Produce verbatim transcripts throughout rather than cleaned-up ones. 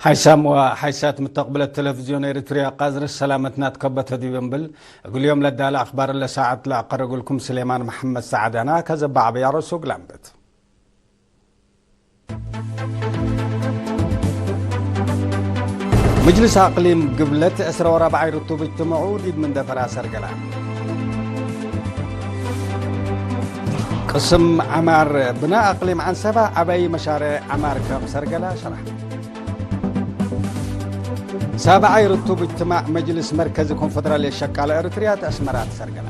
ሓይሳም ወሓይሳት ምተቅብለት ቴሌቪዝዮን ኤሪትርያ ቃዝር ሰላመትና ትከበተ ዲብ እንብል፣ እግል ዮም ለዳለ አክባር ለሳዐት ለአቀርግልኩም ስሌማን መሐመድ ሰዓዳና ከዘበ ዐበያ ሮሱ ግላምበት። ምጅልስ አቅሊም ግብለት ዕስራ ወራብዓይ ርቱብ እጅትመዑ ዲብ ምንደፈራ ሰርገላ። ቅስም ዐማር ብናእ አቅሊም ዐንሰባ ዐበይ መሻሬዕ ዐማር ከም ሰርገላ ሸርሐ። ሳብዓይ ርቱብ እጅትማዕ መጅልስ መርከዚ ኮንፈደራልየት ሸቃለ ኤሪትርያ እት አስመራ ተሰርገላ።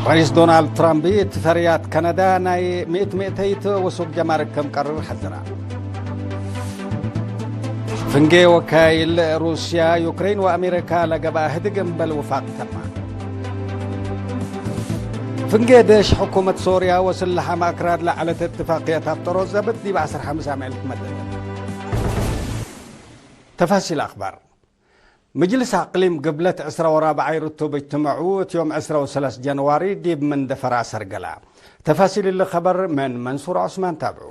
ረኢስ ዶናልድ ትራምፕ እት ፈርያት ከነዳ ናይ ምእት ምእተይት ወሱቅ ጀማርክ ከም ቀርር ሐዝራ። ፍንጌ ወካይል ሩስያ፣ ዩክሬን ወአሜሪካ ለገብአ ህድግ እምበል ውፋቅ ተማ። ፍንጌ ደሽ ሕኩመት ሶርያ ወስልሓም አክራድ ለዐለት እትፋቅየት አብጠሮ ዘብጥ ዲብ ዐስር ሐምስ አምዕል ትመደደት። ተፋሲል አክባር። ምጅልስ አቅሊም ግብለት ዕስራ ወራብዓይ ርቱብ እጅትመዑ እት ዮም ዕስራ ወሰለስ ጀንዋሪ ዲብ ምንደፈራ ሰርገላ። ተፋሲል እሊ ከበር ምን መንሱር ዑስማን ታብዑ።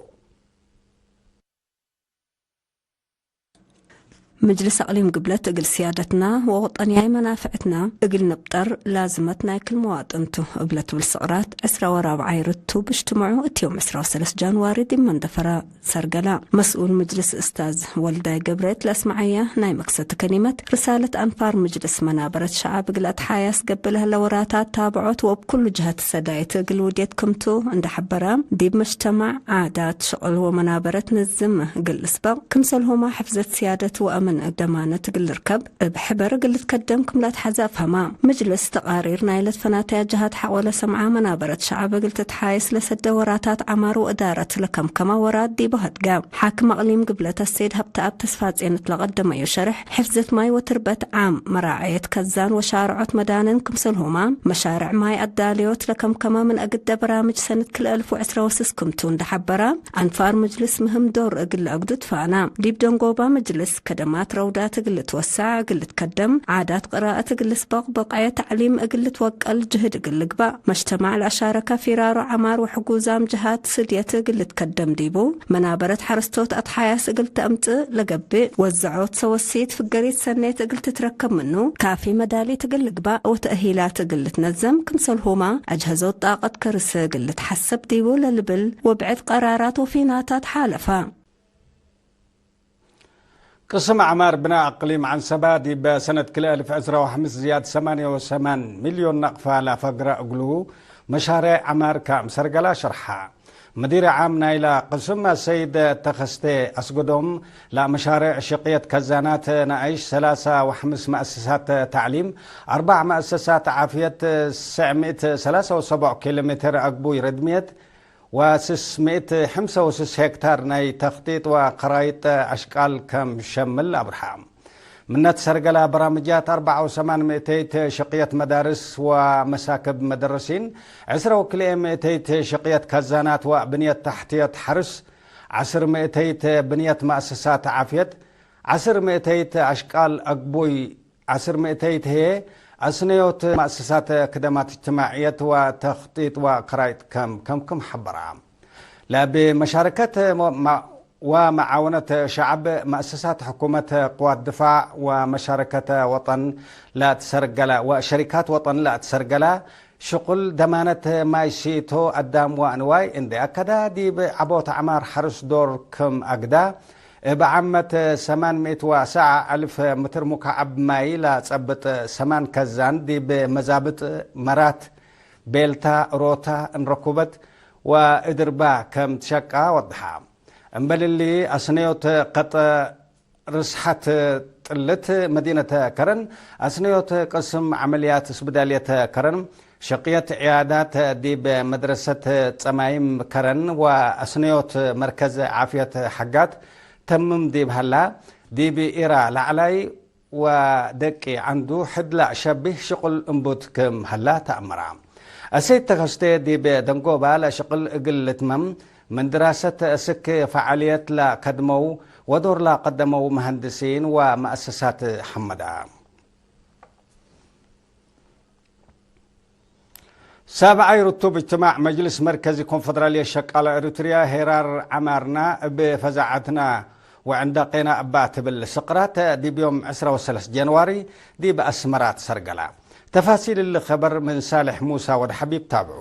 ምጅልስ አቅሊም ግብለት እግል ስያደትና ወወጠንያይ መናፍዕትና እግል ንብጠር ላዝመት ናይ ክል መዋጥን ቱ እብ ለትብል ስቅራት፣ ዕስራ ወራብዓይ ርቱብ እጅትመዑ እት ዮም ዕስራ ወሰለስ ጃንዋሪ ዲብ መንደፈራ ሰርገላ። መስኡል ምጅልስ እስታዝ ወልዳይ ገብረየት ለአስመዐያ ናይ መክሰት ከሊመት፣ ርሳለት አንፋር ምጅልስ መናበረት ሸዐብ እግል አትሓያስ ገብእ ለህለ ወራታት ታብዖት ወእብ ኩሉ ጀሀት ሰዳይት እግል ውዴት ክምቱ እንደ ሐበረ፣ ዲብ መጅተማዕ፣ ዓዳት፣ ሽቅል ወመናበረት ንዝም እግል ልስበቅ፣ ክምሰልሁመ ሕፍዘት ስያደት ወአምን ደማነት እግል ልርከብ እብ ሕበር እግል ልትከደም ክም ለአትሐዜ አፍሀማ። ምጅልስ ተቃሪር ናይለ ትፈናተያ ጀሃት ሐቆ ለሰምዓ መናበረት ሸዐብ እግል ትትሓየስ ለሰደ ወራታት ዐማር ወእዳረት ለከምከመ ወራት ዲቡ ሀድገ። ሓክም አቅሊም ግብለት አሰይድ ሀብተአብ ተስፋጼን እት ለቀደመዩ ሸርሕ፣ ሕፍዘት ማይ ወትርበት ዓም፣ መራዐየት ከዛን ወሻርዖት መዳንን ክምሰልሁመ መሻርዕ ማይ አዳልዮት ለከምከመ ምን አግደ በራምጅ ሰነት ክልኤ አልፍ ወዕስራ ወስስ ክምቱ እንደ ሐበረ፣ አንፋር ምጅልስ ምህም ዶር እግል ለአግዱ ትፋና። ዲብ ደንጎባ ምጅልስ ከደማት ረውዳት እግል ልትወሰዕ እግል ልትከደም፣ ዓዳት ቅራአት እግል ልስበቅ፣ በቅዐ ተዕሊም እግል ልትወቀል ጅህድ እግል ልግባእ፣ መጅተማዕ ለአሻረከ ፊራሮ ዐማር ወሕጉዛም ጀሃት ስድየት እግል ልትከደም ዲቡ፣ መናበረት ሐረስቶት አትሓያስ እግል ተአምጽእ ለገብእ፣ ወዘዖት ሰወሲት ፍገሪት ሰኔት እግል ትትረከብ ምኑ፣ ካፊ መዳሊት እግል ልግባእ ወተእሂላት እግል ልትነዘም፣ ክምሰልሁመ አጅሀዞት ጣቀት ከርስ እግል ልትሐሰብ ዲቡ ለልብል ወብዕድ ቀራራት ወፊናታት ሓለፈ። ቅስም አዕማር ብናእ አቅሊም ዐንሰባ ዲብ ሰነት ክልኤ አልፍ ዕስራ ወሐምስ ዝያድ ሰማንየ ወሰማን ሚልዮን ነቅፋ ለፈግረ እግሉ፣ መሻሬዕ ዐማር ከም ሰርገላ ሸርሐ። መዲር ዓም ናይላ ቅስም አሰይድ ተኸስቴ አስገዶም፣ ለመሻሬዕ ሽቅየት ከዛናት ነአይሽ ሰላሳ ወሐምስ መአሰሳት ተዕሊም፣ አርባዕ መአሰሳት ዓፍየት፣ ስዕ ምእት ሰላሳ ወሰቡዕ ኪሎ ሜትር አግቡይ ርድምየት፣ ወስስ ምእት ሐምሳ ወስስ ሄክታር ናይ ተክጢጥ ወከራይጥ አሽቃል ከም ሸምል አብርሃ። ምነት ሰርገላ በራምጃት አርበዓ ወሰማን ምእተይት ሽቅየት መዳርስ ወመሳክብ መደረሲን፣ ዕስራ ወክልኤ ምእተይት ሽቅየት ከዛናት ወብንየት ተሕትየት ሐርስ፣ ዐስር ምእተይት ብንየት መአሰሳት ዓፍየት፣ ዐስር ምእተይት አሽቃል አግቡይ፣ ዐስር ምእተይት ህዬ አስነዮት መአሰሳት ክደማት እጅትማዕየት ወተክጢጥ ወከራይጥ ከም ከምክም ሐበራ። ለእብ መሻረከት ወመዓወነት ሸዐብ፣ መአሰሳት ሕኩመት፣ ቅዋት ድፋዕ ወመሻረከት ወጠን ለአትሰርገለ ወሸሪካት ወጠን ለአትሰርገለ ሽቁል ደማነት ማይ ሲቶ አዳም ወአንዋይ እንዴ አከዳ፣ ዲብ ዐቦት ዐማር ሐርስ ዶር ክም አግዳ፣ እብ ዓመት ሰማን ምእት ወሰዓ አልፍ ምትር ሙካዐብ ማይ ለጸብጥ ሰማን ከዛን ዲብ መዛብጥ መራት ቤልታ ሮታ እንረኩበት ወእድርባ ከም ትሸቃ ወድሓ። እምበል እሊ፣ አስነዮት ቀጥ ርስሓት ጥልት መዲነት ከረን፣ አስነዮት ቅስም ዐመልያት ስብዳልየት ከረን፣ ሽቅየት ዕያዳት ዲብ መድረሰት ጸማይም ከረን ወአስነዮት መርከዝ ዓፍየት ሐጋት ተምም ዲብ ሀላ፣ ዲብ ኢራ ላዕላይ ወደቂ ዐንዱ ሕድ ለአሸብህ ሽቁል እምቡት ክም ሀላ ተአምራ። አሰይድ ተከስቴ ዲብ ደንጎባ ለሽቅል እግል ልትመም፣ ምን ድራሰት እስክ ፈዓልየት ለከድመው ወዶር ለቀደመው መሀንድሲን ወመአሰሳት ሐመዳ። ሳብዓይ ርቱብ እጅትማዕ መጅልስ መርከዚ ኮንፈደራልየት ሸቃለ ኤሪትርያ ሄራር ዐማርና እብ ፈዛዐትና ወዕንዳቄና እባ ትብል ስቅራት ዲብ ዮም ዕስራ ወሰለስ ጀንዋሪ ዲብ አስመራ ትሰርገላ። ተፋሲል እሊ ከበር ምን ሳልሕ ሙሳ ወድ ሐቢብ ታብዑ።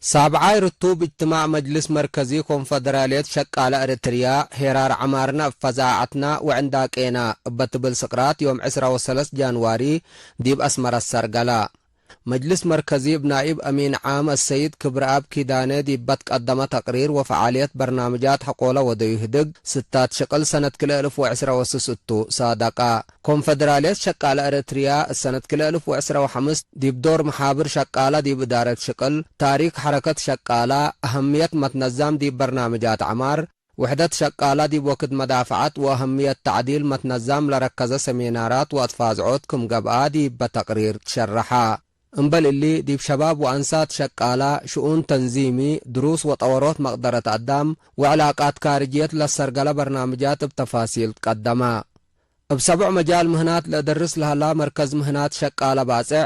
ሳብዓይ ርቱብ እጅትማዕ መጅልስ መርከዚ ኮንፈደራልየት ሸቃለ ኤሪትርያ፣ ሄራር ዐማርና እብ ፈዛዐትና ወዕንዳቄና እበ ትብል ስቅራት፣ ዮም ዕስራ ወሰለስ ጃንዋሪ ዲብ አስመረ ሰርገላ። መጅልስ መርከዚ እብ ናኢብ አሚን ዓም አሰይድ ክብረአብ ኪዳነ ዲብ በትቀደመ ተቅሪር ወፈዓልየት በርናምጃት ሐቆለ ወደዩ ህድግ፣ ስታት ሽቅል ሰነት ክልኤ እልፍ ወዕስራ ወስስ እቱ ሳደቃ። ኮንፈደራልየት ሸቃለ ኤረትርያ፣ እሰነት ክልኤ እልፍ ወዕስራ ወሐምስ ዲብ ዶር መሓብር ሸቃላ ዲብ እዳረት ሽቅል፣ ታሪክ ሐረከት ሸቃላ፣ አህምየት መትነዛም ዲብ በርናምጃት ዐማር፣ ውሕደት ሸቃላ ዲብ ወክድ መዳፈዐት ወአህምየት ተዕዲል መትነዛም ለረከዘ ሰሜናራት ወአትፋዝዖት ክም ገብአ ዲበ ተቅሪር ትሸረሐ። እምበል እሊ፣ ዲብ ሸባብ ወአንሳት ሸቃላ፣ ሽኡን ተንዚሚ፣ ድሩስ ወጠወሮት መቅደረት አዳም ወዕላቃት ካርጅየት ለሰርገለ በርናምጃት እብ ተፋሲል ትቀደመ። እብ ሰቦዕ መጃል ምህናት ለእደርስ ለሀላ መርከዝ ምህናት ሸቃለ ባጽዕ፣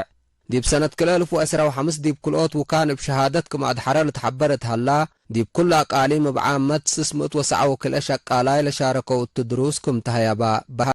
ዲብ ሰነት ክልኤ እልፍ ወዕስራ ወሐምስ ዲብ ክልኦት ውካን እብ ሸሃደት ክም አድሐረ ልትሐበር እት ሀላ፣ ዲብ ኩሉ አቃሊም እብ ዓመት ስስ ምእት ወሰዓ ወክልኤ ሸቃላይ ለሻረከው እቱ ድሩስ ክም ተሀየባ በሀ።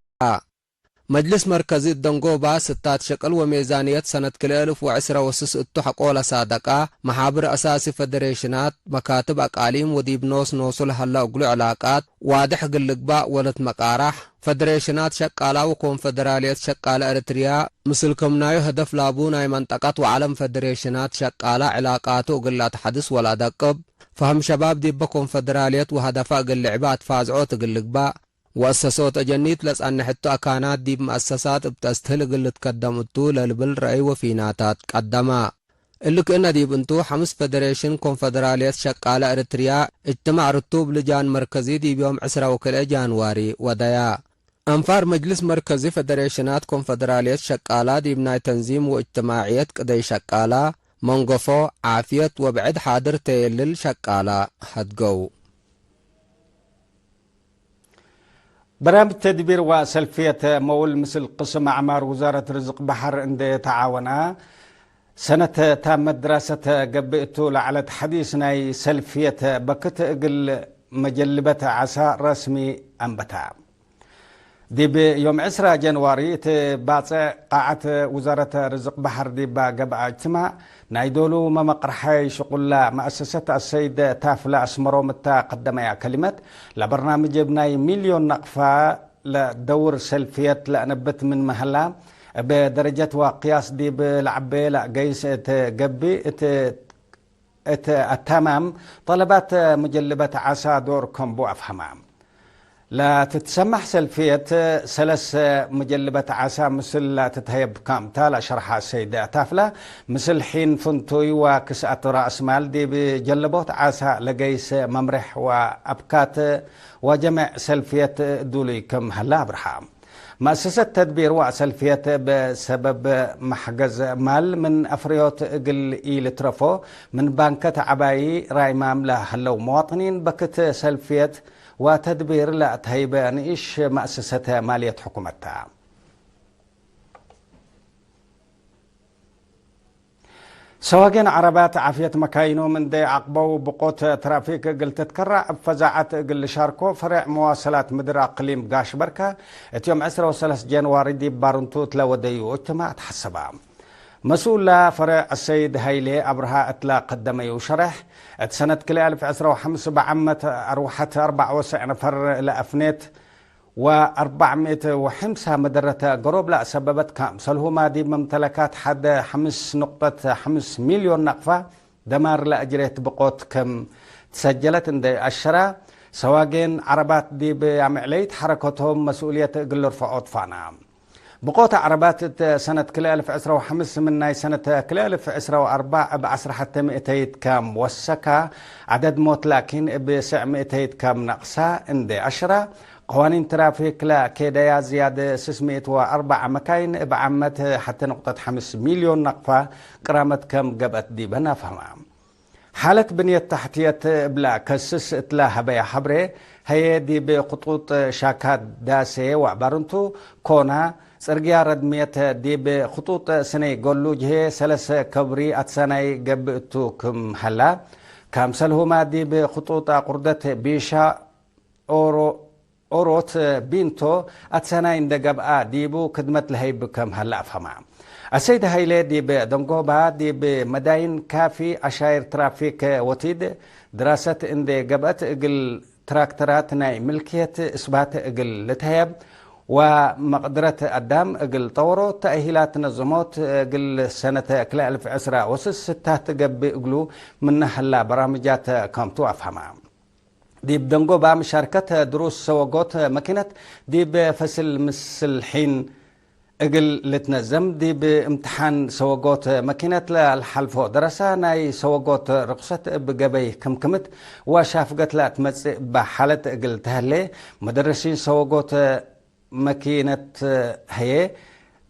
መጅልስ መርከዚ እት ደንጎባ ስታት ሸቅል ወሜዛንየት ሰነት ክልኤ እልፍ ወዕስራ ወስስ እቱ ሐቆለ ሳደቃ፣ መሓብር አሳሲ ፈደሬሽናት፣ መካትብ አቃሊም ወዲብ ኖስ ኖሱ ለሀለ እግሉ ዕላቃት ዋድሕ እግል ልግባእ ወልትመቃራሕ፣ ፈደሬሽናት ሸቃላ ወኮንፈደራልየት ሸቃለ ኤረትርያ፣ ምስል ክም ናዩ ሀደፍ ላቡ ናይ መንጠቀት ወዓለም ፈደሬሽናት ሸቃላ ዕላቃቱ እግል ለአትሐድስ ወለአደቅብ፣ ፈሀም ሸባብ ዲበ ኮንፈደራልየት ወሀደፋ እግል ልዕበ አትፋዝዖት እግል ልግባእ፣ ወአሰሶት አጀኒት ለጸንሐቱ አካናት ዲብ መአሰሳት እብ ተስትህል እግል ልትከደም እቱ ለልብል ረአይ ወፊናታት ቀደመ። እሊ ክእነ ዲብ እንቱ፣ ሐምስ ፈደሬሽን ኮንፈደራልየት ሸቃለ ኤረትርያ፣ እጅትማዕ ርቱብ ልጃን መርከዚ ዲብ ዮም ዕስራ ወክልኤ ጃንዋሪ ወደያ። አንፋር መጅልስ መርከዚ ፈደሬሽናት ኮንፈደራልየት ሸቃላ ዲብ ናይ ተንዚም ወእጅትማዕየት ቅደይ ሸቃላ፣ መንገፎ፣ ዓፍየት ወብዕድ ሓድር ተየልል ሸቃላ ሀድገው። በራምጅ ተድቢር ወሰልፍየት መውል ምስል ቅስም አዕማር ውዛረት ርዝቅ በሐር እንዴ ተዓወና፣ ሰነት ታመት ድራሰት ገብእ እቱ ለዐለት ሐዲስ ናይ ሰልፍየት በክት እግል መጀልበት ዓሳ ረስሚ አንበታ። ዲብ ዮም ዕስራ ጀንዋሪ እት ባጽዕ ቃዐት ውዛረት ርዝቅ በሐር ዲባ ገብአ እጅትማዕ፣ ናይ ዶሉ መመቅርሓይ ሽቁላ መአሰሰት አሰይድ ታፍለ አስመሮም እተ ቀደመያ ከሊመት፣ ለበርናምጅ እብ ናይ ሚልዮን ነቅፋ ለደውር ሰልፍየት ለአነብት ምንመ ሀላ፣ እብ ደረጀት ወቅያስ ዲብ ለዐቤ ለአገይስ እት ገብእ እት እት አታማም ጠለባት መጀልበት ዓሳ ዶር ከም ቡ አፍሀማ። ለትትሰማሕ ሰልፍየት ሰለስ መጀልበት ዓሳ ምስል ለትትሀየብ ካምታ ለሸርሐ ሰይድ አታፍላ፣ ምስል ሒን ፍንቱይ ወክስአት ረአስ ማል ዲብ ጀለቦት ዓሳ ለገይስ መምሬሕ ወአብካት ወጀመዕ ሰልፍየት ዱሉይ ክም ሀላ አብርሃ። መአሰሰት ተድቢር ወአሰልፍየት እብ ሰበብ መሕገዝ ማል ምን አፍርዮት እግል ኢልትረፎ፣ ምን ባንከት ዐባዪ ራይማም ለሀለው መዋጥኒን በክት ሰልፍየት ወተድቢር ለአትሀይበ ንኢሽ መአሰሰት ማልየት ሕኩመት ተ። ሰዋጌን ዐረባት ዓፍየት መካይኖም እንዴ አቅበው ብቆት ትራፊክ እግል ትትከራዕ እብ ፈዛዐት እግል ልሻርኮ ፈሬዕ መዋሰላት ምድር አቅሊም ጋሽ በርከ እት ዮም ዕስራ ወሰለስ ጀንዋሪ ዲብ ባርንቱ እትለ ወደዩ እጅትማዕ ተሐሰባ። መስኡላ ፈሬዕ አሰይድ ሀይሌ አብርሃ እትለ ቀደመዩ ሸሬሕ፣ እት ሰነት ክልኤ አልፍ ዕስራ ወሐምስ በዓመት አርወሐት አርበዕ ወሰዕ ነፈር ለአፍኔት ወአርበዕ ምእት ወሐምሳ መደረተ ገሮብ ለአሰበበት፣ ካምሰልሁማ ዲብ መምተለካት ሐደ ሐምስ ንቁጠት ሐምስ ሚልዮን ናቅፋ ደማር ለአጅሬት ብቆት ከም ትሰጀለት እንዴ አሸራ፣ ሰዋጌን ዐረባት ዲብ አምዕለይት ሐረከቶም መስኡልየት እግል ልርፈዖ ትፋና። ብቆት ዐረባት እት ሰነት ክልኤ አልፍ ዕስራ ወሐምስ ምን ናይ ሰነት ክልኤ አልፍ ዕስራ ወአርበዕ እብ ዐስር ሐተ ምእተይት ከም ወሰካ፣ ዐደድ ሞት ላኪን እብ ስዕ ምእተይት ከም ነቅሳ እንዴ አሸራ፣ ቀዋኒን ትራፊክ ለኬደያ ዝያድ ስስ ምእት ወአርበዕ መካይን እብ ዓመት ሐቴ ንቁጠት ሐምስ ሚልዮን ናቅፋ ቅራመት ከም ገብአት ዲበን አፍሀማ። ሓለት ብንየት ተሕትየት እብላ ከስስ እትላ ሀበያ ሐብሬ፣ ሀዬ ዲብ ክጡጥ ሻካት ዳሴ ወአባርንቱ ኮና፣ ጽርግያ ረድምየት ዲብ ክጡጥ ስኔ ገሉ ጅሄ ሰለሰ ከብሪ አትሰናይ ገብእ እቱ ክም ሀላ፣ ካምሰልሁመ ዲብ ክጡጥ አቁርደት ቢሻ ኦሮ-፣ ኦሮት ቢንቶ አትሰናይ እንደ ገብአ ዲቡ ክድመት ለሀይብ ከም ሀለ አፍሀመ። አሰይድ ሀይሌ ዲብ ደንጎባ ዲብ መዳይን ካፊ አሻይር ትራፊክ ወቲድ ድራሰት እንዴ ገብአት እግል ትራክተራት ናይ ምልክየት እስባት እግል ልትሀየብ ወመቅድረት አዳም እግል ጠወሮ ተእሂላት ነዘሞት እግል ሰነተ ክልኤ አልፍ ዕስራ ወስስ ስታት ገብእ እግሉ ምነ ሀላ በራምጃት ከምቱ አፍሀመ። ዲብ ደንጎባ ምሻርከት ድሩስ ሰወጎት መኪነት ዲብ ፈስል ምስል ሒን እግል ልትነዘም፣ ዲብ እምትሓን ሰወጎት መኪነት ለአልሓልፎ ደረሳ፣ ናይ ሰወጎት ርክሰት እብ ገበይ ክምክምት ወሻፍገት ለአትመጽእ እበ ሓለት እግል ተህሌ፣ መደረሲን ሰወጎት መኪነት ህዬ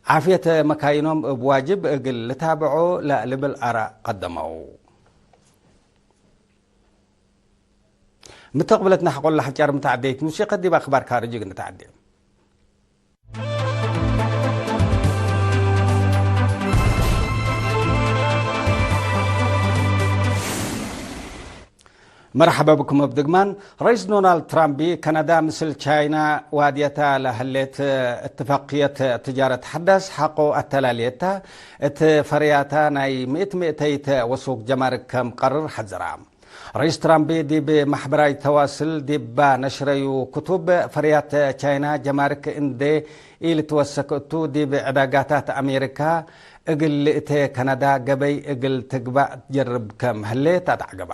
ዓፍየት መካይኖም እብ ዋጅብ እግል ልታብዖ ለልብል አራእ ቀደመው። ምተቅብለትና ሐቆለ ሐጫር ምተዓደይት ሙሲቀ ዲብ አክባር ካርጅ እግል ንተዓዴ። መርሐበ ብኩም እብ ድግማን። ረኢስ ዶናልድ ትራምፕ ከነዳ ምስል ቻይና ዋድየታ ለህሌት እትፋቅየት ትጃረት ሐዳስ ሐቆ አተላልየታ፣ እት ፈርያታ ናይ ምእት ምእተይት ወሱቅ ጀማርክ ከም ቀርር ሐዝራ። ረኢስ ትራምፕ ዲብ ማሕበራይ ተዋስል ዲባ ነሽረዩ ክቱብ፣ ፈርያት ቻይና ጀማርክ እንዴ ኢልትወሰክ እቱ፣ ዲብ ዕዳጋታት አሜሪካ እግል ልእቴ ከነዳ ገበይ እግል ትግባእ ጀርብ ከም ህሌት አትዐገባ።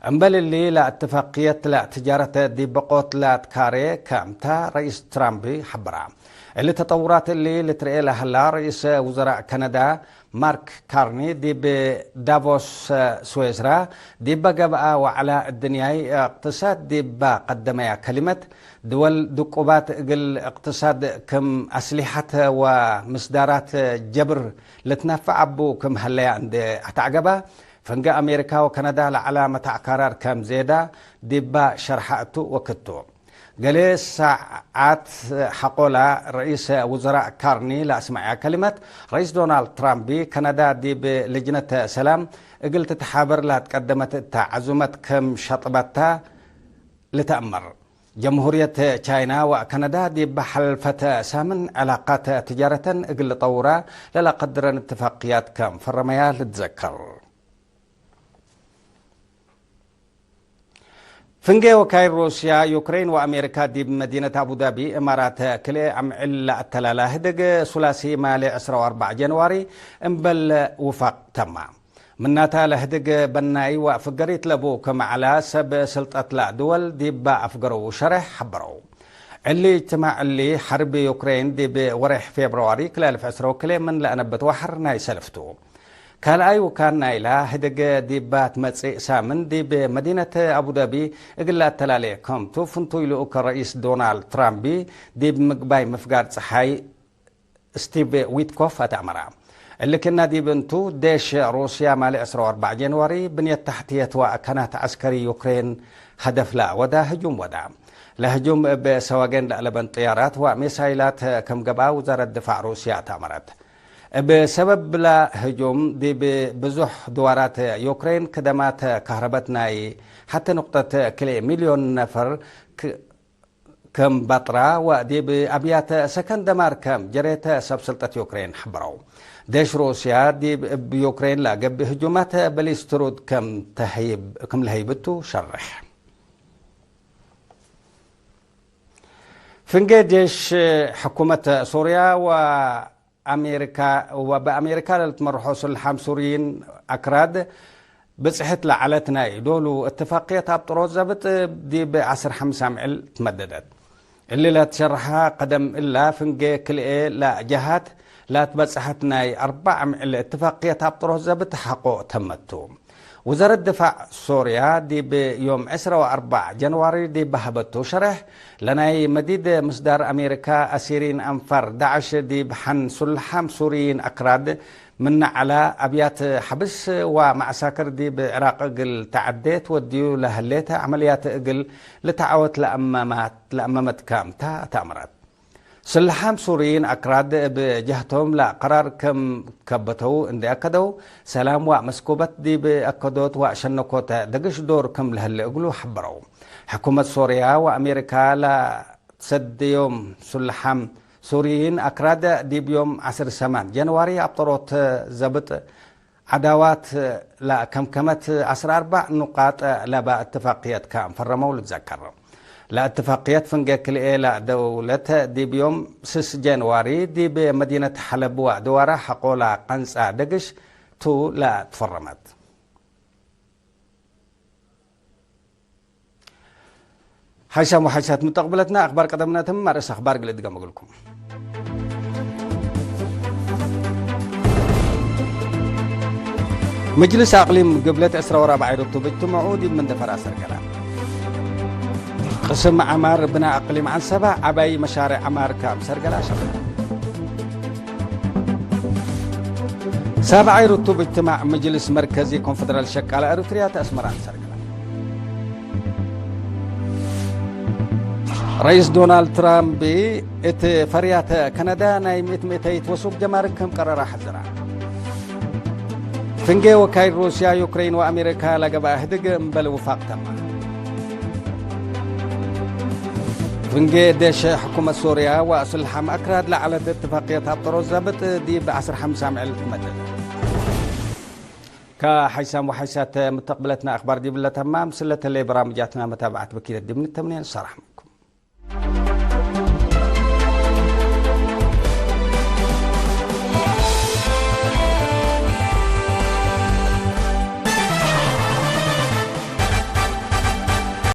እምበል እሊ፣ ለእትፋቅየት ለትጃረት ዲብ በቆት ለትካሬ ከምታ ረኢስ ትራምፕ ሐበራ። እሊ ተጠውራት እሊ ልትርኤ ለሀላ፣ ረኢስ ውዘራእ ከነዳ ማርክ ካርኒ ዲብ ዳቮስ ስዌስራ ዲበ ገብአ ወዐላ፣ እድንያይ እቅትሳድ ዲባ ቀደመያ ከሊመት፣ ድወል ድቁባት እግል እቅትሳድ ክም አስሊሐት ወምስዳራት ጀብር ልትነፈዕ አቡ ክም ሀለያ እንዴ አትዐገባ፣ ፍንጌ አሜሪካ ወከነዳ ለዐላ መታዕ ካራር ከም ዜዳ ዲባ ሸርሐ እቱ ወክቱ። ገሌ ሳዓት ሐቆላ፣ ረኢስ ውዘራእ ካርኒ ለአስመዐያ ከሊመት፣ ረኢስ ዶናልድ ትራምፕ ከነዳ ዲብ ልጅነት ሰላም እግል ትትሓበር ለአትቀደመት እተ ዐዙመት ክም ሸጥበታ ልትአመር። ጀምሁርየት ቻይና ወከነዳ ዲብ ሐልፈተ ሳምን ዕላቃት ትጃረተን እግል ልጠውራ ለለቀድረን እትፋቅያት ከም ፈረመያ ልትዘከር። ፍንጌ ወካይል ሩስያ፣ ዩክሬን ወአሜሪካ ዲብ መዲነት አቡዳቢ፣ እማራት፣ ክልኤ አምዕል ለአተላላ ህድግ ሱላሲ ማሌ ዕስራ ወአርበዕ ጀንዋሪ እምበል ውፋቅ ተማ። ምናታ ለህድግ በናይ ወአፍገሪት ለቡ ክም ዐላ፣ ሰብ ስልጠት ለድወል ዲብ አፍገረው ሸሬሕ ሐበረው። እሊ እጅትማዕ እሊ፣ ሐርብ ዩክሬን ዲብ ወሬሕ ፌብርዋሪ ክልኤ አልፍ ዕስራ ወክልኤ ምን ለአነብት ወሐር ናይ ሰልፍ ቱ። ካልኣይ ውካን ናይላ ህድግ ዲባ ትመጽእ ሳምን ዲብ መዲነት አቡዳቢ እግል ለአተላሌ ከምቱ ፍንቱይ ልኡክ ረኢስ ዶናልድ ትራምፕ ዲብ ምግባይ ምፍጋር ጸሓይ ስቲቭ ዊትኮፍ አትአመራ። እሊ ክእነ ዲብ እንቱ፣ ዴሽ ሩስያ ማሌ ዕስራ ወአርበዕ ጀንዋሪ ብንየት ተሕትየት ወአካናት ዐስከሪ ዩክሬን ሀደፍ ለአወዳ ህጁም ወዳ። ለህጁም እብ ሰዋጌን ለአለበን ጥያራት ወሜሳይላት ክም ገብአ ውዛረት ድፋዕ ሩስያ አትአመረት። እብ ሰበብላ ህጁም፣ ዲብ ብዙሕ ድዋራት ዩክሬን ክደማት ካህረበት ናይ ሐቲ ንቁጠት ክልኤ ሚልዮን ነፈር ክ-፣ ክም በጥራ ወዲብ አብያት ሰከን ደማር ከም ጀሬት ሰብ ስልጠት ዩክሬን ሐበረው። ዴሽ ሩስያ ዲብ እብ ዩክሬን ለገብእ ህጁማት በሊስትሩድ ከም ተህይብ-፣ ክም ለህይብቱ ሸርሕ። ፍንጌ ዴሽ ሕኩመት ሱርያ ወ አሜሪካ፣ ወበአሜሪካ ለልትመርሖ ስልሓም ሱርይን አክራድ ብጽሕት ለዐለት ናይ ዶሉ እትፋቅየት አብጥሮት ዘብጥ ዲብ ዐስር ሐምስ አምዕል ትመደደት። እሊ ለትሸርሐ ቀደም እላ ፍንጌ ክልኤ ለጀሃት ላትበጽሐት ናይ አርበዕ አምዕል እትፋቅየት አብጥሮት ዘብጥ ሐቆ ተመቱ። ውዘረት ድፋዕ ሶርያ ዲብ ዮም ዕስራ ወአርበዕ ጀንዋሪ ዲብ በሀበቱ ሸሬሕ፣ ለናይ መዲድ ምስዳር አሜሪካ አሲሪን አንፋር ዳዕሽ ዲብ ሐን ሱልሓም ሱሪይን አክራድ ምነ ዐላ አብያት ሐብስ ወመዐሳክር ዲብ ዕራቅ እግል ተዐዴ ትወድዩ ለህሌት ዐመልያት እግል ልትዓወት ለአመማት-፣ ለአመመት ካምታ ተአምረት። ስልሓም ሱርይን አክራድ እብ ጀህቶም ለቀራር ክም ከበተው እንዴ አከደው፣ ሰላም ወመስኩበት ዲብ አከዶት ወአሸነኮት ደግሽ ዶር ክም ለህሌ እግሉ ሐበረው። ሕኩመት ሶርያ ወአሜሪካ ለትሰድዮም ስልሓም ሱርይን አክራድ ዲብ ዮም ዐስር ሰማን ጀንዋሪ አብጠሮት ዘብጥ ዐዳዋት ለከምከመት ዐስር አርበዕ ኑቃጥ ለበ እትፋቅየት ከም ፈረመው ልትዘከር። ለእትፋቅየት ፍንጌ ክልኤ ለደውለት ዲብ ዮም ስስ ጀንዋሪ ዲብ መዲነት ሐለብ ወድዋራ ሐቆ ለቀንጸ ደግሽ ቱ ለትፈረመት። ሓይሳም ወሓይሳት ምተቅብለትና፣ አክባር ቀደምናትም አርእስ አክባር ግል እድገም እግልኩም። መጅልስ አቅሊም ግብለት ዕስራ ወራብዓይ ርቱብ እጅትመዑ ዲብ መንደፈር አሰርገላ። ቅስም ዐማር ብናእ አቅሊም ዐንሰበ ዐባይ መሻሬዕ ዐማር ከአምሰርገላ ሸረሐ። ሳብዓይ ርቱብ እጅትማዕ መጅልስ መርከዚ ኮንፈደራል ሸቃለ ኤሪትርያ ተአስመራን ሰርግላ። ረኢስ ዶናልድ ትራምፕ እት ፈርያተ ከነዳ ናይ ምእት ምእተይት ወሱቅ ጀማርክ ክም ቀረራ ሐዘራ። ፍንጌ ወካይድ ሩስያ፣ ዩክሬን ወአሜሪካ ለገብአ ህድግ እምበል ውፋቅ ተመ። ፍንጌ ዴሸ ሕኩመት ሶርያ ወስልሓም አክራድ ለዐለት እትፋቅየት አብጠሮት ዘብጥ ዲብ ዐስር ሐምሳ ምዕል ትመደደ። ከሓይሳም ወሓይሳት ምተቅብለትና አክባር ዲብለ ተማም፣ ስለተሌ በራምጃትና መታብዐት በኪለት ዲብ ንተምኔን ሰራሕመ።